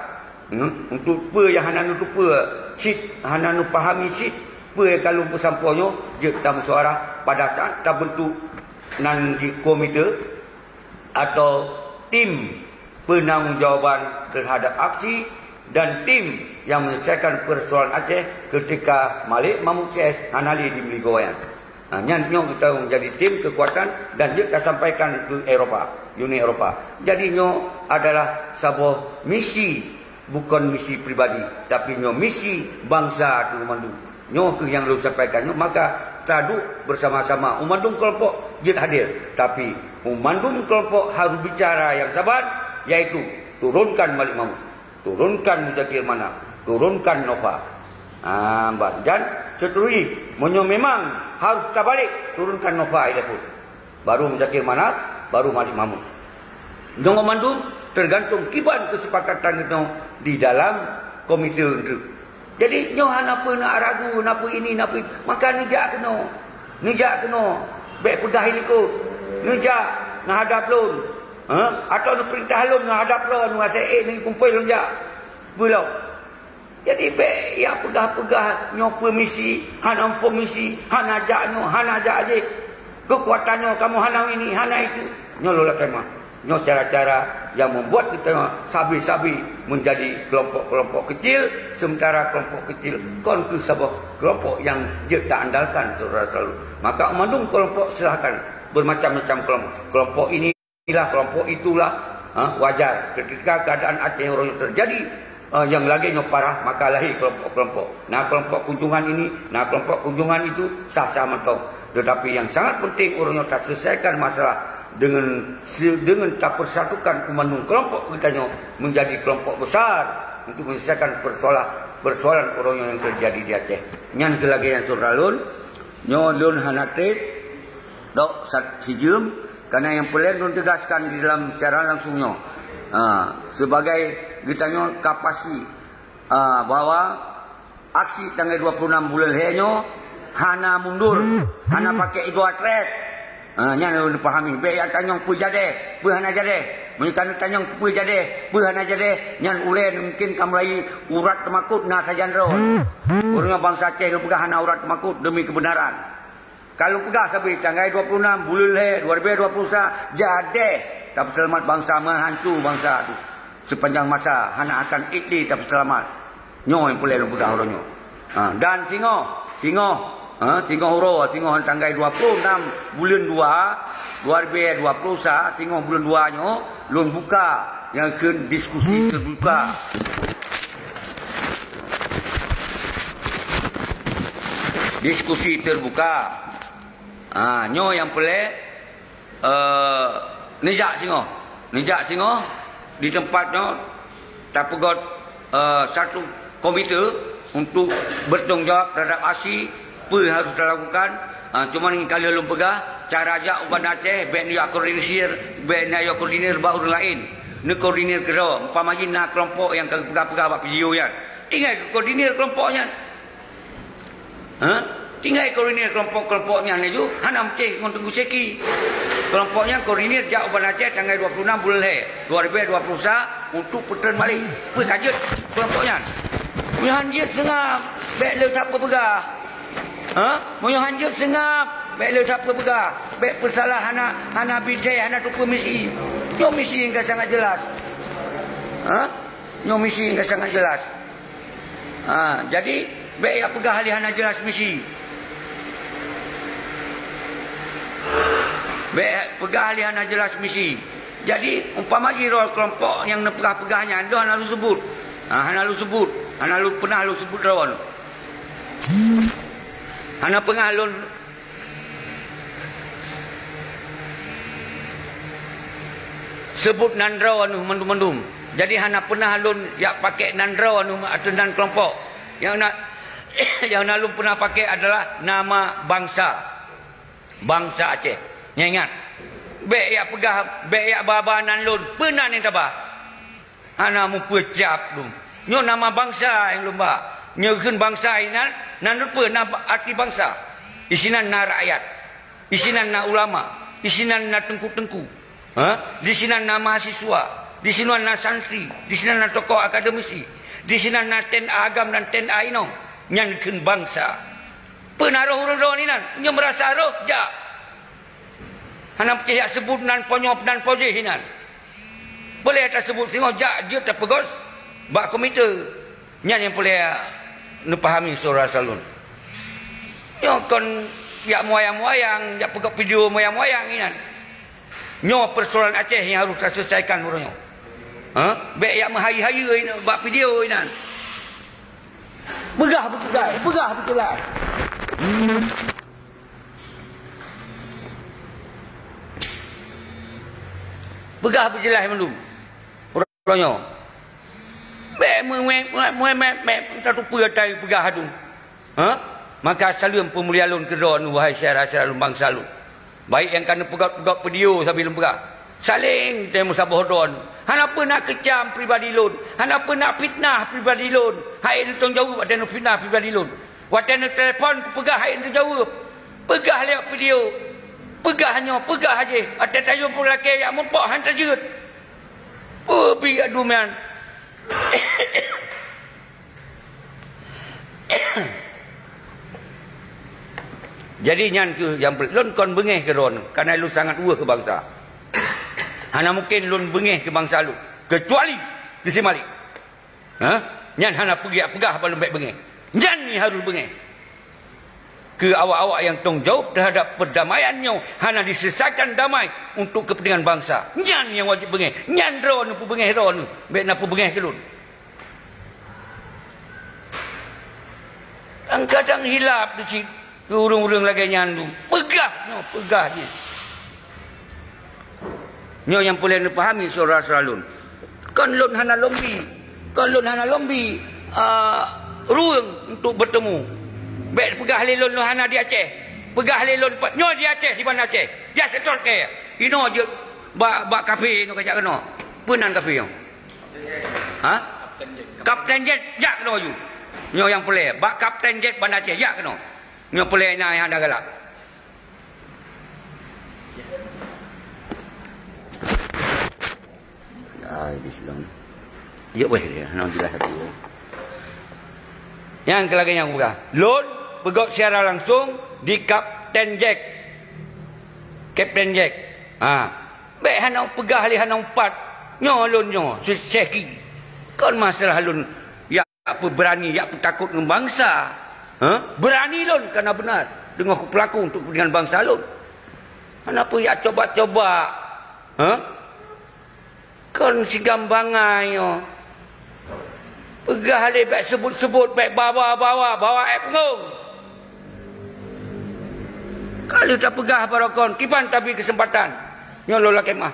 Hmm? Untuk peue nyang hana neuteupeue cit, hana neupahami cit peue nyang ka lôn peusampoe nyoe, jeuet tamusyawarah pada saat tabentuk nan di komite atau tim peunanggung jawaban terhadap aksi dan tim yang menyelesaikan persoalan Aceh ketika Malik Mahmud C S hana lé di Meligowayang. Ha, nyan nyoe geutanyoe jadi tim keukuatan dan jeuet tasampaikan keu Eropa, Uni Eropa. Jadi nyoe adalah saboh misi, bukon misi pribadi, tapi nyoe misi bansa teuh mandum. Nyoe kheueh nyang lôn sampaikan nyoe, maka taduek bersama-sama u mandum kelompok jeuet hadir, tapi u mandum kelompok harus bicara nyang saban, yaitu turunkan Malik Mahmud, turunkan Muzakir Manaf, turunkan Nova. Ha, ban. Dan seterusnya, meunyoe memang harus tabalek, turunkan Nova ilée phon. Baru Muzakir Manaf, baru Malik Mahmud. Nyoe mandum tergantung kiban kesepakatan geutanyoe di dalam komite eunteuk. Jadi, nyoe hana peue neuragu, na peue ini, na peue, maka neujak keunoe. Neujak keunoe, bék peugah ilikot. Neujak neuhadab lôn. Ha? Atawa neupeurintah lôn neuhadab droe, neuhasé ék, neukumpôi lôn jak. Peue lom. Jadi, bék jak peugah-peugah nyoe peue misi, hana muphom misi, hana jak nyoe, hana jak jih. Keukuatan nyoe kamoe hana ini, hana itu. Nyoe lôn lakée meu'ah. Nyoe cara-cara yang membuat kita sabe-sabe menjadi kelompok-kelompok kecil, sementara kelompok kecil kon kheueh saboh kelompok yang jeuet taandalkan, syedara-syedara lôn. Maka mandum kelompok silahkan bermacam-macam kelompok. Kelompok inilah, kelompok itulah, ha, wajar. Ketika keadaan Aceh uroe nyoe terjadi, eh, yang lagée nyoe parah, maka lahir kelompok-kelompok. Na kelompok kunjungan ini, na kelompok kunjungan itu, sah-sah mantong. Tetapi yang sangat penting uroe nyoe taselesaikan masalah dengan se-, dengan tapersatukan u mandum kelompok geutanyoe menjadi kelompok besar untuk menyelesaikan persoalan, persoalan uroe nyoe yang terjadi di Aceh. Nyan kheueh lagée nyan, syedara lôn, nyoe lôn hana treb dok sat-, sijeuem, karena nyang peureulée lôn teugaskan di dalam siaran langsung nyoe. Ha, sebagai geutanyoe ka pasti, ha, bahwa aksi tanggai dua puluh enam buleuen lhée nyoe hana mundur, hana pakai ego atret. Ha, nyan lôn pahami. Bék jak tanyong peue jadeh, peue hana jadeh. Meunyoe ka neutanyong peue jadeh, peue hana jadeh, nyan ulée mungkin ka mulai urat teumakot na sajan droe. Ureuëng bansa Aceh lôn peugah hana urat teumakot demi kebenaran. Ka lôn peugah sabe tanggai dua puluh enam buleuen lhée dua ribu dua puluh sa, jadeh tapeuseulamat bansa, meuhantu bansa tu. Sepanjang masa hana akan ék lé tapeuseulamat. Nyoe nyang peureulée lôn peugah uroe nyoe. Ha, dan singoh, singoh, ha, singoh uroe, singoh tanggai dua puluh enam buleuen dua, dua ribu dua puluh sa, singoh buleuen dua nyoe, lôn buka nyang kheun diskusi terbuka. Diskusi terbuka. Ha, nyoe nyang peureulée, eh, neujak singoh. Neujak singoh di teumpat nyoe tapeugöt, eh, satu komite untuk bertanggung jawab terhadap aksi peue harus talakukan. Ha, cuma ngon ka lheueh lôn peugah, cara jak u Banda Aceh, bék neujak koordinisir, bék neujak koordinir bak ureuëng laén. Neukoordinir keudroe, umpama jih na keulompok nyang ka geupeugah-peugah bak video nyan. Tinggai geukoordinir keulompok nyan. Ha? Ingat koordinir keulompok-keulompok nyan laju, hana meucéh ngon Teungku Syeki. Keulompok nyan koordinir jak u Banda Aceh tanggai dua puluh enam buleuen lhèe dua ribu dua puluh sa untuk peutreun malék. Peue ka jeuet keulompok nyan? Meunyoe han jeuet seungab, bèk le that peupeugah. Ha? Meunyoe han jeuet seungab, bèk le that peupeugah. Bèk peusalah hana, hana bithèe, hana teupeue misi. Nyoe misi nyang ka sangat jelas. Ha? Nyoe misi nyang ka sangat jelas. Ha, jadi, bèk jak peugah lé hana jelas misi. Bèk peugah lé hana jelas misi. Jadi, umpama jih droe keulompok nyang neupeugah-peugah nyan, droe hana lôn seubut. Ha, hana lôn seubut. Hana lôn peunah lôn seubut droe. Hana peunah lôn seubut nan droe neuh mandum-mandum. Jadi hana peunah lôn jak pakèk nan droe neuh ateueh nan keulompok. Nyang na, nyang na lôn peunah pakèk adalah nama bansa. Bansa Aceh. Nyan ingat. Bèk jak peugah, bèk jak ba-ba nan lôn. Peue nan nyang taba? Hana meupeucap lom. Nyoe nama bansa nyang lôn ba. Nyoe kheun bansa inan, nan reupeu na arti bansa. Isinan na rakyat. Isinan na ulama. Isinan na teungku-teungku. Ha? Disinan na mahasiswa. Disinan na santri. Disinan na tokoh akademisi. Disinan na ten agam dan ten inong. Nyan kheun bansa. Peue na roh ureuëng droe inan? Nyoe meurasa roh, jak. Hana meucéh jak seubut nan ponyoe nan pojéh inan. Boleh taseubut singoh jak jeuet tapeugöt bak komite. Nyan nyang peureulée neupahami syedara salon. Nyoe kon jak muayang-muayang, jak peugöt video muayang-muayang inan. Nyoe peusoalan Aceh nyang harôh taseulesaikan uroe nyoe. Ha? Bék jak meuhayeue-hayeue inan bak video inan. Peugah beujeulai, peugah beujeulai. Peugah beujeulaih mandum. Uroe nyoe. Bék meuék-ék, meuék-ék, meuék-ék, meuék-ék, tatupeue ata peugah adu. Ha? Maka saleuem peumulia lôn keudroe neuh, wahai syedara-syedara lôn bansa lôn. Baik nyang ka neupeugöt-peugöt video sabe lôn peugah. Saléng teuh meusaboh droe. Hana peue na keucam pribadi lôn, hana peue na fitnah pribadi lôn. Hai neutanggong jaweueb watée neufitnah pribadi lôn. Watée neutelepon kupeugah hai neujaweueb. Peugah lewat video. Peugah nyoe, peugah jéh. Watée tayue pulakée jak meurumpok han tajeuet. Peue bri adu nyan. Jadi nyan kheueh nyang lôn kon beungéh keu droe, kareuna lôn sangat weueh keu bansa. Hana mungken lôn beungéh keu bansa lôn, keucuali keu si Malik. Ha? Nyan hana peugah-peugah bak lôn bék beungéh. Nyan nyang harôh beungéh. Keu awak-awak nyang tanggung jaweueb teuhadap peurdamaian nyoe hana diseusakan damai untuk keupeuntengan bansa. Nyan nyang wajéb beungéh. Nyan droe neupeubeungéh droe neuh, bék na peubeungéh keu lôn. Kadang-kadang hilap di cit keu ureuëng-ureuëng lagée nyan tu. Peugah nyoe, peugah nyan. Nyoe nyang peureulée neupahami syedara-syedara lôn. Kon lôn hana lôn bi, kon lôn hana lôn bi, a, ruweueng untuk beutemu. Bék peugah lé lôn, lôn hana di Aceh. Peugah lé lôn pat nyoe di Aceh, di Banda Aceh. Jak seutôt kée. Inoe jeuet bak, bak kafe inoe kajak keunoe. Peue nan kafe nyoe? Ha? Kapten Jet, jak keunoe ju. Nyoe nyang peureulée, bak Kapten Jet Banda Aceh, jak keunoe. Nyoe peureulée na nyang hana galak. Ai, di silang. Yuk weh dia, hana jeulaih satu. Nyang keu lagée nyang peugah. Lôn peugöt siaran langsung di Kapten Jack. Kapten Jack. Ha. Bék hana peugah lé hana umpat. Nyoe lôn nyoe, Syeki. Kon masalah lôn jak peubeurani, jak peutakot ngon bansa. Ha? Beurani lôn kana beuna deungon kupeulaku untuk keupeuntengan bansa lôn. Hana peue jak coba-coba. Ha? Kon sigam bangai nyoe. Peugah lé bék seubut-seubut, bék bawa-bawa, bawa ék peungong. Ka lheueh tapeugah baroe kon, kiban tabi keuseumpatan. Nyoe lôn lakée meu'ah.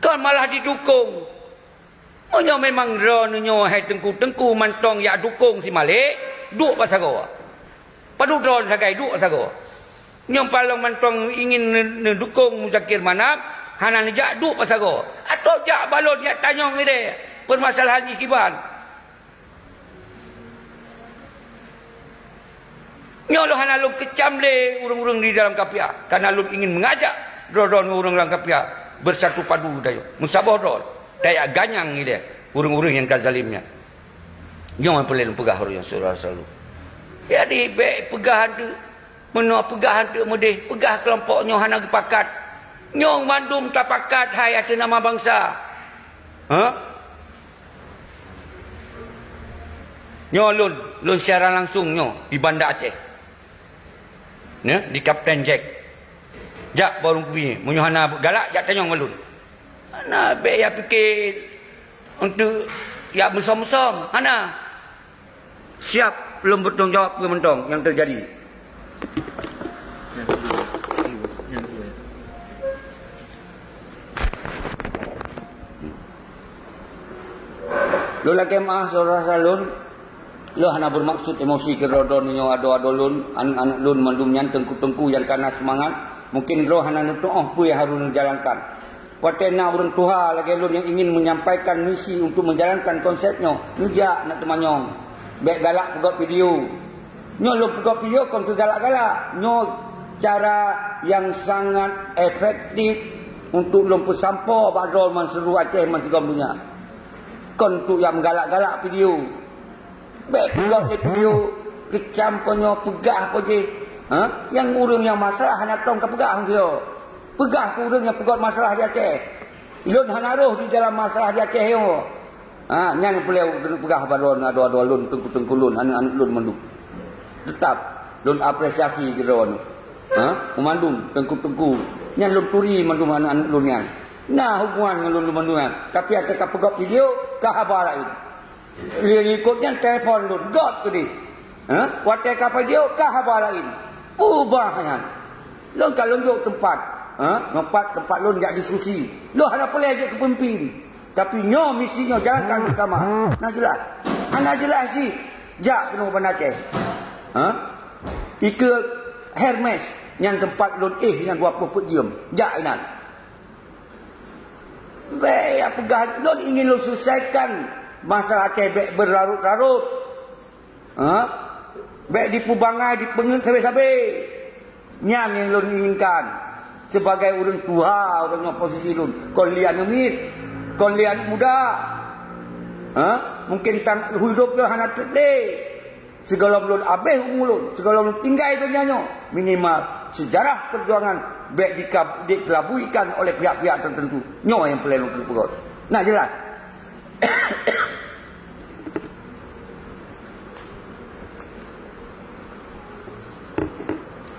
Kon malah jidukong. Meunyoe memang droeneuh nyoe hai teungku-teungku mantong jak dukong si Malek, duek bak sagoe. Padub droeneuh sagai duek bak sagoe. Nyoe palong mantong ingin ne-, neudukong Muzakir Manaf, hana neujak duek bak sagoe. Atau jak balon jak tanyong ideh peumasalahan jih kiban. Nyoe lôn hana lôn keucam lé ureuëng-ureuëng di dalam kafia, karena lôn ingin mengajak droe-droe ureuëng lam kafia bersatu padu dayuh, meusaboh droe, tajak ganyang ilée ureuëng-ureuëng nyang ka zalim nyan. Nyoe nyang peureulée lôn peugah ureuëng nyang syedara selalu. Jadi, bék peugah anteuk, meunoe peugah anteuk meudeh, peugah keulompok nyoe hana geupakat. Nyoe mandum tapakat hai ateueh nama bansa. Ha? Nyoe lôn, lôn siaran langsung nyoe di Banda Aceh. Ya, di Kapten Jack. Jak barong kubi, meunyoe hana galak, jak tanyong ngon lôn. Hana bék ya pike untuk ya musom-musom, hana. Siap lôn bertanggung jawab keu mantong nyang teujadi. Lôn lakée meuáh syedara lôn, lôn hana beumaksud emosi keu droe-droe nyoe adoe-adoe lôn, aneuëk-aneuëk lôn mandum nyan teungku-teungku nyang kana seumangat, mungken droe hana neuteuoh peue nyang harôh neujalankan. Watée na ureuëng tuha lagée lôn nyang ingin menyampaikan misi untuk menjalankan konsep nyoe, neujak nak teumanyong. Bék galak peugét video. Nyoe lôn peugét video kon keu galak-galak. Nyoe cara nyang sangat efektif untuk lôn peusampoe bak droe man seuluruh Aceh man sigom donya. Kon untuk nyang meugalak-galak video. Bék peugét lé video keucam peunyoe peugah peue jih. Ha? Nyang ureuëng nyang masalah hana tom ka peugah ngon sigoe. Peugah keu ureuëng nyang peugét masalah di Aceh. Lôn hana roh di dalam masalah di Aceh nyoe. Ha, nyan peulée keuneuk peugah bak droe adoe-adoe lôn, teungku-teungku lôn, aneuëk-aneuëk lôn mandum. Teutap lôn apresiasi keu droe nyoe. Ha? Mandum teungku-teungku. Nyan lôn turi mandum aneuëk-aneuëk lôn nyan. Na hubungan ngon lôn mandum nyan. Tapi watée ka peugét video, ka haba laén. Lheueh likot nyan telepon lôn, gét keudeh. Ha? Watée ka video, ka haba laén. Ubah nyan. Lôn ka lôn jok teumpat. Ha? Teumpat, teumpat lôn jak diskusi. Lôn hana peulée jeuet keu peumimpin. Tapi nyoe misi nyoe jalankan bersama. Na jeulaih. Hana jeulaih cit. Jak keunoe Banda Aceh. Ha? Ikeue Hermes nyang teumpat lôn éh nyang dua ploh peuet jeuem. Jak inan. Bék ya peugah lôn ingin lôn selesaikan masalah Aceh bék berlarut-larut. Ha? Bék dipubangai, dipeungeut sabe-sabe. Nyan nyang lôn inginkan. Sebagai ureuëng tuha, ureuëng nyoe posisi lôn. Kon lé aneuëk miet, kon lé aneuëk muda. Ha? Mungken tan hidup nyoe hana treb lé. Sigohlom lôn abéh umu lôn, sigohlom lôn tinggai donya nyoe, minimal sejarah perjuangan bék dikab-, dikelabuikan oleh pihak-pihak tertentu. Nyoe nyang peulée lôn keuneuk peugét. Na jeulaih?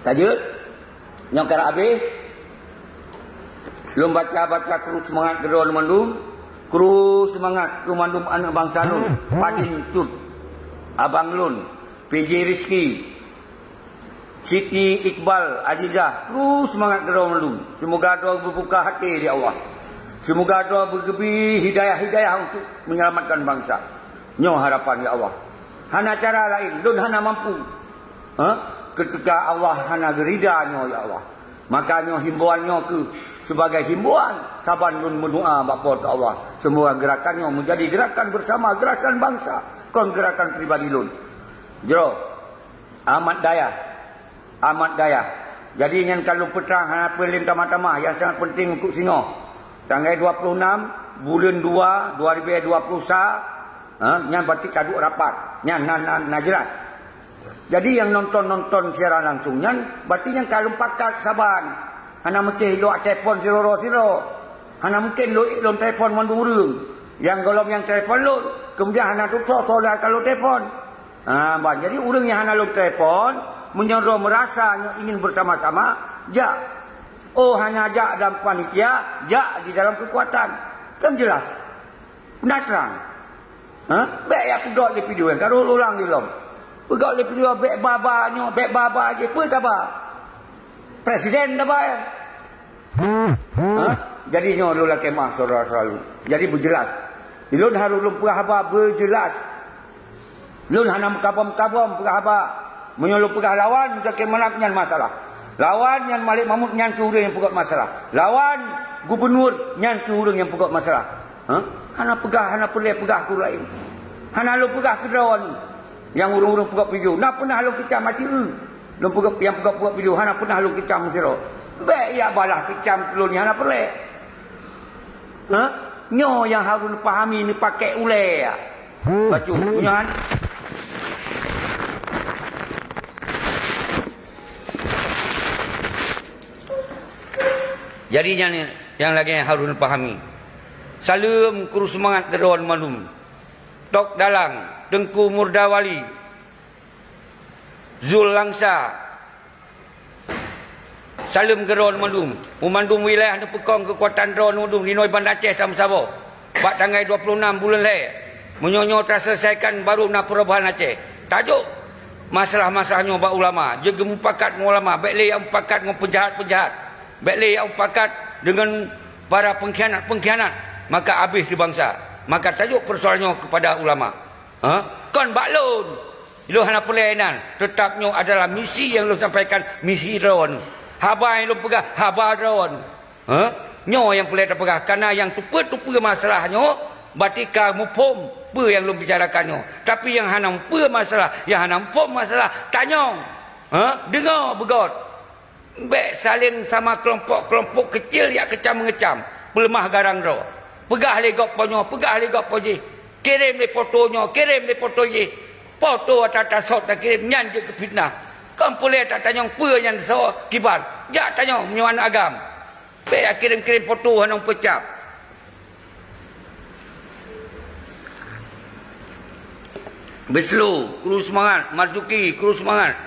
Ka jeuet? Nyoe ka abéh. Lôn baca-baca kru seumangat keu droe lôn mandum. Kru seumangat keu mandum aneuëk bansa lôn. Padin Cut, abang lôn, P J Rizky, Siti Iqbal Azizah, kru seumangat keu droe lôn mandum. Seumoga droe beubuka até, ya Allah. Seumoga droe beugeubri hidayah-hidayah untuk menyelamatkan bansa. Nyoe harapan, ya Allah. Hana cara laén, lôn hana mampu. Ha? Ketika Allah hana geurida nyoe, ya Allah. Maka nyoe himbauan nyoe keuh sebagai himbauan saban lôn meudoa bak Po teu Allah. Seumoga gerakan nyoe menjadi gerakan bersama, gerakan bangsa, kon gerakan pribadi lôn. Jroh, Ahmad Dayah. Ahmad Dayah. Jadi nyan ka lôn peutrang hana peue lé tamah-tamah, nyang sangat penting untuk singoh. Tanggai dua puluh enam buleuen dua, dua ribu dua puluh sa, ha, nyan berarti ka duek rapat. Nyan na, na, na jeulaih. Jadi nyang nonton-nonton siaran langsung nyan, berarti nyan ka lôn pakat saban. Hana meucéh lôn telepon sidroe-sidroe. Hana mungken lôn ék lôn telepon mandum ureuëng. Nyang gohlom nyang telepon lôn, kemudian hana tutoe soe ka lôn telepon. Ha, ban. Jadi ureuëng nyang hana lôn telepon, meunyoe droe meurasa nyoe ingin bersama-sama, jak. Oh, hana jak dalam panitia, jak di dalam keukuatan. Kan jeulaih. Na trang. Ha? Bék ya peugét lé video nyan, ka lôn ulang lom. Peugét lé video bék ba-ba nyoe, bék ba-ba jih, peue taba? Presiden taba nyan. Ha? Jadi nyoe lôn lakée meuáh syedara selalu. Jadi beujeulaih. Lôn harôh lôn peugah haba beujeulaih. Lôn hana meukabom-kabom peugah haba. Meunyoe lôn peugah lawan Muzakir Manaf nyan masalah. Lawan nyan Malik Mahmud nyan keuh ureuëng nyang peugét masalah. Lawan gubunur nyan keuh ureuëng nyang peugét masalah. Ha? Hana peugah, hana peureulée peugah keu laén. Hana lôn peugah keu droe nyoe nyang ureuëng-ureuëng peugét video. Na peunah lôn keucam até eu. Lôn peugah, nyang peugah-peugah video hana peunah lôn kecam sidroe. Bèk jak balah kecam keu lôn nyang hana peureulèe. Ha? Nyoe nyang harôh neupahami, neupakèk ulèe. Bacut, meunyoe han-, Jadi nyan nyang lagèe nyan harôh neupahami. Saleuem kru seumangat keu droeneuh mandum. Tok Dalang, Teungku Murdawali, Zul Langsa, saleuem keu droeneuh mandum. U mandum wilayah neupeukong keukuatan droeneuh mandum, di noe Banda Aceh tameusaboh. Bak tanggai dua puluh enam buleuen lhèe, meunyoe nyoe taseuleusaikan, baru na peurubahan Aceh. Tajok masalah-masalah nyoe bak ulama, jeuet geumupakat ngon ulama, bèk lé jak mupakat ngon peunjahat-peunjahat, bèk lé jak mupakat deungon para peungkhianat-peungkhianat, maka abéh di bansa. Maka tajok peusoalan nyoe keupada ulama. Ha? Kon bak lôn. Lôn hana peureulèe nan. Teutap nyoe adalah misi nyang lôn sampaikan, misi droeneuh. Haba nyang lôn peugah, haba droeneuh. Ha? Nyoe nyang peureulèe tapeugah, kareuna nyang tupeue-tupeue masalah nyoe, berarti ka muphom peue nyang lôn bicarakan nyoe. Tapi nyang hana mupeue masalah, nyang hana muphom masalah, tanyong. Ha? Deungoe beugöt. Bèk saléng sama keulompok-keulompok keucil jak keucam-meungeucam, peuleumah garang droe. Peugah lé gob po nyoe, peugah lé gob po jih. Kirém lé poto nyoe, kirém lé poto jih. Poto ata-ata sot takirém, nyan jeuet keu fitnah. Kon peureulèe tatanyong peue nyan soe kiban. Jak tanyong meunyoe aneuëk agam. Bèk jak kirém-kirém poto hana peucab. Beslu, kru seumangat. Marzuki, kru seumangat.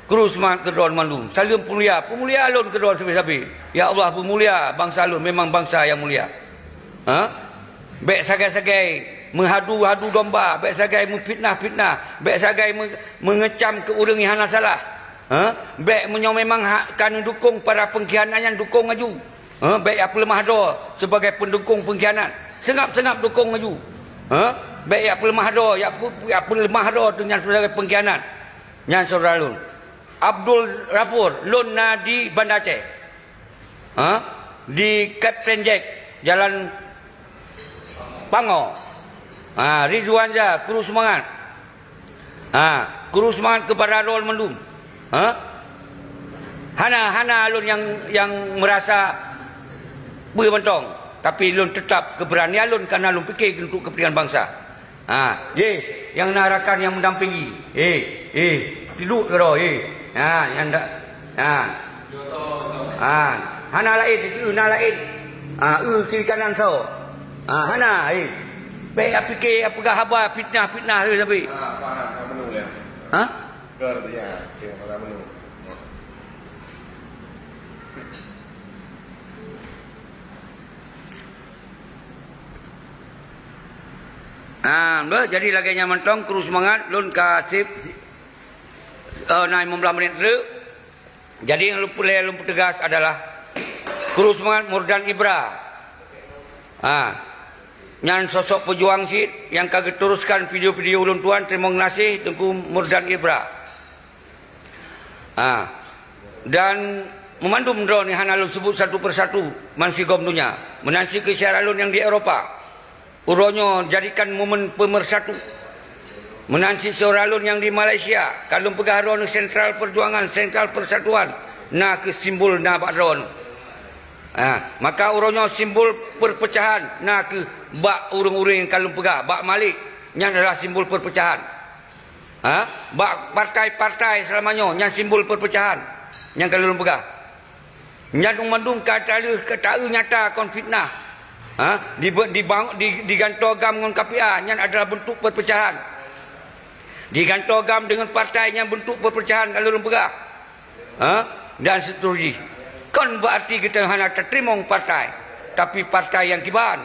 Kru seumangat keu droeneuh mandum. Saleuem peumulia, peumulia lôn keu droeneuh sabe-sabe. Ya Allah, peumulia bansa lôn, memang bansa nyang mulia. Ha? Bèk sagai-sagai meuhadu-hadu domba, bèk sagai meufitnah-fitnah, bèk sagai meu-, meungeucam keu ureuëng nyang hana salah. Ha? Bèk meunyoe memang ha-, ka neudukong para peungkhianat nyan, dukong laju. Ha? Bèk jak peuleumah droe sibagai peundukong peungkhianat. Seungab-seungab dukong laju. Ha? Bèk jak peuleumah droe, jak pu-, jak peuleumah droe tu nyan sibagai peungkhianat. Nyan syedara lôn. Abdul Ghafur, lôn na di Banda Aceh. Ha? Di Captain Jack, Jalan Pango. Ha, Ridwan Za, kru seumangat. Ha, kru seumangat keupada droeneuh mandum. Ha? Hana, hana lôn nyang, nyang meurasa peue mantong, tapi lôn teutap keubeuranian lôn kareuna lôn pike untuk keupeuntingan bansa. Ha, jih, nyang na rakan nyang meudampingi. Eh, eh, tiduek keudroe, eh. Ha, nyang dak. Ha. Ha, hana laén, eu na laén. Ha, eu kiri kanan soe. Ha, hana, eh. Bèk jak pike, jak peugah haba fitnah-fitnah tu sabe. Ha, faham, faham, meunurut ya. Ha? Ke artinya, ya, faham, meunurut. Ha, beuh, jadi lagèe nyan mantong, kru seumangat, lôn ka seb, eh, na limong blah menit treuk. Jadi nyang lôn peureulèe lôn peuteugas adalah kru seumangat Murdan Ibra. Ha. Nyan sosok peujuang cit nyang ka geuteruskan video-video ulôn tuan. Teurimong gaséh Teungku Murdan Ibra. Ha. Dan meumandum droeneuh hana lôn seubut satu persatu, ban sigom donya. Meunan cit keu syedara lôn nyang di Eropa. Uroe nyoe jadikan momen peumeursatu. Meunan cit syedara lôn nyang di Malaysia, ka lôn peugah droeneuh sentral peujuangan, sentral persatuan, na kheueh simbol na bak droeneuh. Ha, maka uroe nyoe simbol perpecahan na kheueh bak ureuëng-ureuëng nyang ka lôn peugah, bak Malik, nyan adalah simbol perpecahan. Ha, bak partai-partai seulama nyoe, nyan simbol perpecahan nyang ka lôn peugah. Nyan mandum ka taleueh, ka taeu nyata kon fitnah. Ha, dibe-, dibang-, di-, digantoe GAM ngon K P A, nyan adalah beuntuk perpecahan. Digantoe GAM deungon partai, nyan beuntuk perpecahan ka lôn peugah. Ha? Dan seterusnya. Kon beuarti geutanyoe hana tateurimong partai, tapi partai nyang kiban.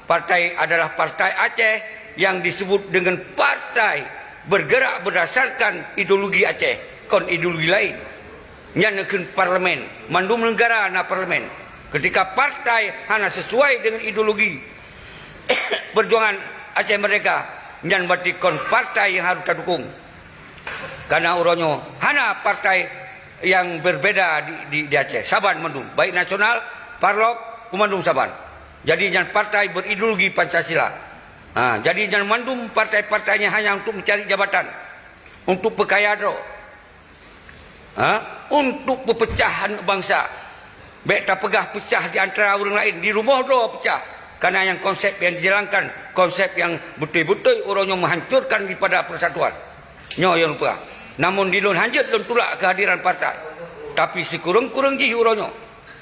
Partai adalah partai Aceh nyang disebut dengan partai bergerak berdasarkan ideologi Aceh, kon ideologi laén. Nyan kheun parlemen, mandum negara na parlemen. Ketika partai hana sesuai dengan ideologi perjuangan Aceh Merdeka, nyan berarti kon partai nyang harus tadukong. Karena uroe nyoe hana partai nyang berbeda di, di, di Aceh. Saban mandum, baik nasional, parlok, mandum saban. Jadi nyan partai berideologi Pancasila. Ha, jadi nyan mandum partai-partai nyan hanya untuk mencari jabatan. untuk peukaya droe. Ha? Untuk peupeucah aneuk bansa. Bék tapeugah peucah di antara ureuëng laén, di rumoh droe peucah. Karena nyang konsep yang dijalankan, konsep yang beutôi-beutôi uroe nyoe menghancurkan daripada persatuan. Nyoe nyang peugah. Namun di lôn hanjeuet lôn tulak kehadiran partai. Tapi sikureueng-kureueng jih uroe nyoe,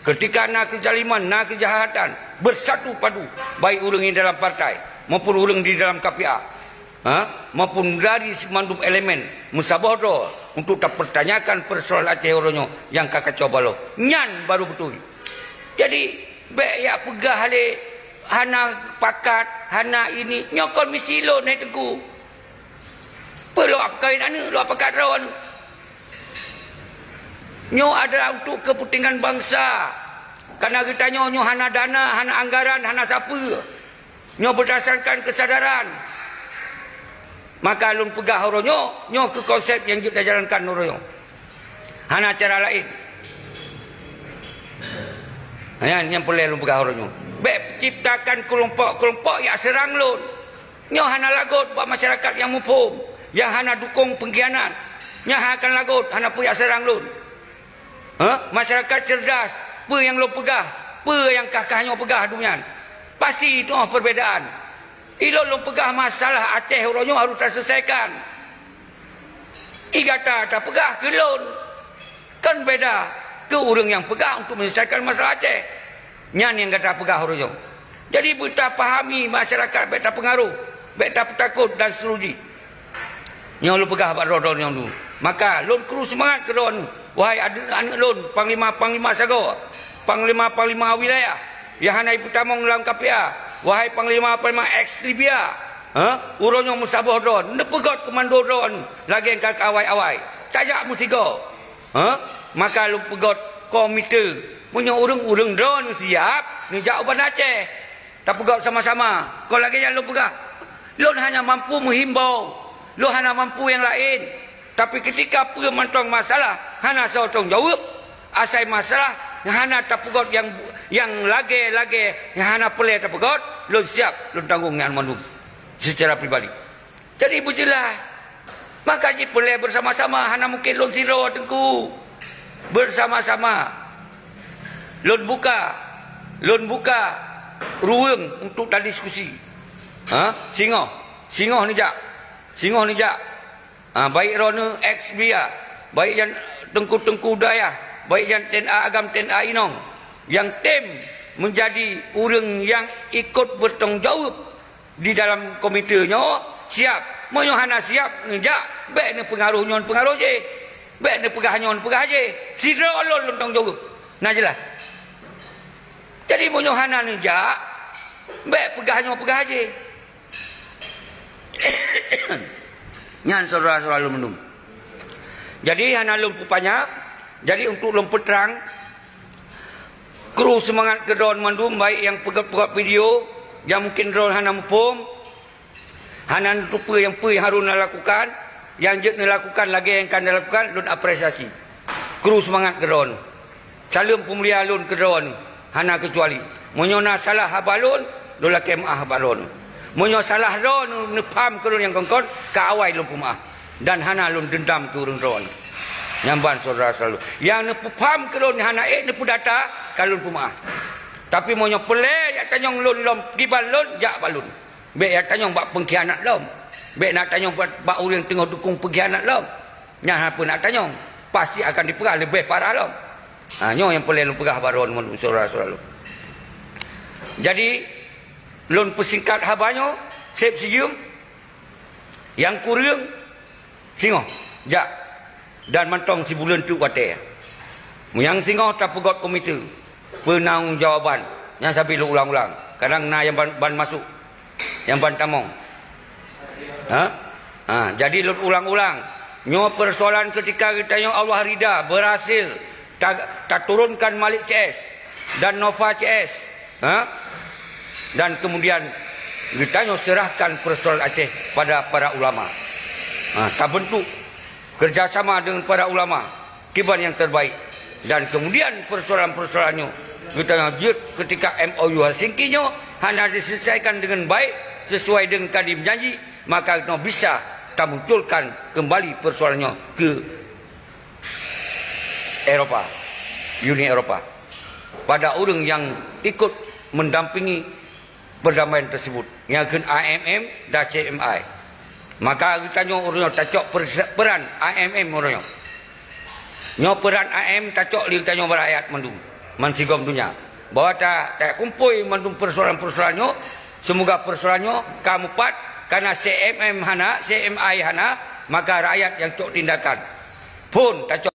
ketika na keuzaliman, na keujahatan, bersatu padu, baik ureuëng di dalam partai maupun ureuëng di dalam K P A, ha, maupun dari semandum elemen meusaboh droe untuk tapertanyakan persoalan Aceh uroe nyoe nyang ka kacau balau. Nyan baru beutôi. Jadi, bék yak peugah lé hana pakat, hana ini. Nyoe kon misi lôn, hai Teungku. Peue lôn ap kawin aneuk, lôn ap pakat droe aneuk. Nyoe adalah untuk kepentingan bangsa. Karena geutanyoe nyoe hana dana, hana anggaran, hana sapeue. Nyoe berdasarkan kesadaran. Maka lôn peugah uroe nyoe, nyoe keuh konsep nyang jeuet tajalankan uroe nyoe. Hana cara laén. Nyan nyang peureulée lôn peugah uroe nyoe. Bék ciptakan kelompok-kelompok yak seurang lôn. Nyoe hana lagot bak masyarakat nyang muphom, nyang hana dukong pengkhianat. Nyan hana akan lagot, hana peue yak seurang lôn. Ha? Masyarakat cerdas, peue nyang lôn peugah, peue nyang kah-kah nyoe peugah dum nyan. Pasti teuh perbedaan. Ilôn lôn peugah masalah Aceh uroe nyoe harus taselesaikan. I gata tapeugah keu lôn. Kan beda keu ureuëng nyang peugah untuk menyelesaikan masalah Aceh. Nyan nyang gata peugah uroe nyoe. Jadi, beutapahami masyarakat, bék tapeungaroh, bék tapeutakot dan seterusnya. Nyoe lôn peugah bak droe-droe nyoe dulu. Maka lôn kru seumangat keu droe nyoe, wahai aneuk-aneuk lôn, panglima-panglima sagoe, panglima-panglima wilayah nyang hana jipeutamong lam K P A, wahai panglima-panglima eks Libya, ha? Uroe nyoe meusaboh droe, neupeugét keumando droe nyoe lagée ka awai-awai. Tajak meusigoe. Ha? Maka lôn peugét komite. Meunyoe ureuëng-ureuëng droe nyoe siab, neujak u Banda Aceh. Tapeugét sama-sama. Kon lagée nyan lôn peugah. Lôn hana mampu meuhimbau. Lôn hana mampu nyang laén. Tapi ketika peue mantong masalah, hana soe tanggung jaweueb. Asai masalah hana tapeugét nyang, nyang lagée-lagée, nyang hana peureulée tapeugét, lôn siab lôn tanggong nyan mandum secara pribadi. Jadi beujeulaih. Maka jipeureulée bersama-sama, hana mungkin lôn sidroe Teungku. Bersama-sama. Lôn buka, lôn buka ruweueng untuk tadiskusi. Ha? Singoh, singoh neujak. Singoh neujak. Ha, baik droeneuh eks Libya, baik nyan teungku-teungku dayah, baik nyan T N A agam, T N A inong, nyang tem menjadi ureuëng nyang ikut bertanggung jawab di dalam komite nyoe siab. Meunyoe hana siab neujak, bék neupeungaroh nyoe neupeungaroh jéh. Bék neupeugah nyoe neupeugah jéh. Sidroe lôn lôn tanggung jaweueb. Na jeulaih? Jadi meunyoe hana neujak, bék peugah nyoe peugah jéh. Nyan syedara-syedara lôn mandum. Jadi hana lôn peupanyang, jadi untuk lôn peutrang, kru seumangat keu droe mandum, baik nyang peugét-peugét video, nyang mungkin droe hana muphom, hana neuteupeue nyang peue nyang harôh neulakukan, nyang jeuet neulakukan lagée nyang ka neulakukan, lôn apresiasi. Kru seumangat keu droe. Saleuem peumulia lôn keu droe, hana keucuali. Meunyoe na salah haba lôn, lôn lakée meuáh bak droe. Meunyoe salah droe neupham keu lôn nyang kon-kon, ka awai lôn peumeuáh. Dan hana lôn deundam keu ureuëng droe. Nyan ban syedara-syedara lôn. Nyang neupeupaham keu lôn hana ék neupeudata, ka lôn peumeuáh. Tapi meunyoe peureulée jak tanyong lôn lom kiban lôn, jak bak lôn. Bék jak tanyong bak peungkhianat lom. Bék na tanyong bak, bak ureuëng teungoh dukong peungkhianat lom. Nyan hana peue nak tanyong. Pasti akan dipeugah leubeh parah lom. Ha, nyoe nyang peureulée lôn peugah bak droe syedara-syedara lôn. Jadi, lôn peusingkat haba nyoe, seb sijeuem. Nyang kureueng, singoh, jak, dan mantong sibuleuen teuk watée. Meunyoe singoh tapeugét komite peunanggung jawaban, nyan sabe lôn ulang-ulang. Kadang na nyang ban, ban masôk, nyang ban tamong. Ha? Ha, jadi lôn ulang-ulang. Nyoe persoalan ketika geutanyoe Allah rida berhasil ta-, taturunkan Malik C S dan Nova C S, ha? Dan kemudian geutanyoe serahkan persoalan Aceh pada para ulama. Ha, tabentuk kerjasama dengan para ulama kiban yang terbaik. Dan kemudian persoalan-persoalan nyoe geutanyoe jeuet ketika M O U Helsinki nyoe hana diselesaikan dengan baik sesuai dengan ka dijanji, maka geutanyoe bisa tamunculkan kembali persoalan nyoe keu Eropa, Uni Eropa, pada ureuëng nyang ikut mendampingi perdamaian tersebut, nyang kheun I M M dan C M I. Maka geutanyoe uroe nyoe tacok perse-, peran I M M uroe nyoe. Nyoe peran I M M tacok lé geutanyoe bak rakyat mandum, bansigom donya, bahwa ta-, takumpôi mandum persoalan-persoalan nyoe, seumoga persoalan nyoe ka mupat, karena C M M hana, C M I hana, maka rakyat nyang cok tindakan. Phon tacok